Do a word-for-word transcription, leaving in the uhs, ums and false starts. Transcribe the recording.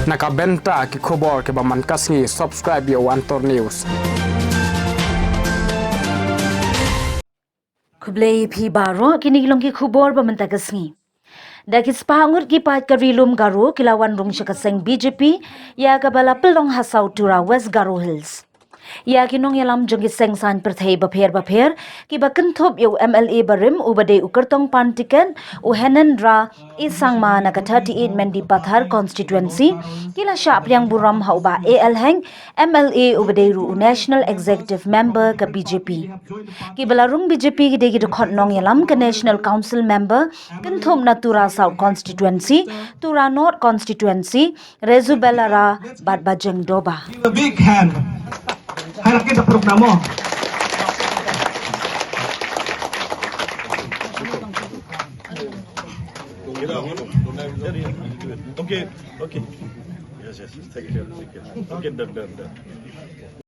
Na ka bynta ki khubor kiba man ka sngi, subscribe ïa u Antor News. Khublei phi baroh, kine ki long ki khubor ba mynta ka sngi. Da ki spah ngut ki paid ka Ri Lum Garo ki la wan rung sha ka seng B J P ïa kaba la pynlong ha South Tura, West Garo Hills. Ïa ki nongïalam jong ki seng saiñ pyrthei bapher bapher kiba kynthup ïa u M L A barim uba dei u kyrtong pan tiket u Henendra E Sangma na ka thirty-eight Mendipathar constituency ki la shah pdiang burom ha u Bah A L Heng, M L A uba dei ruh u National Executive Member ka B J P. Kiba la rung B J P ki dei ki dkhot nongïalam ka National Council Member kynthup na Tura South constituency, Tura North constituency, Rezubelara bad Bajeng Doba. Give a big hand. Hai laki da program mo. Okay, okay. Yes, yes. Thank you. Thank you. Okay, done, done, done.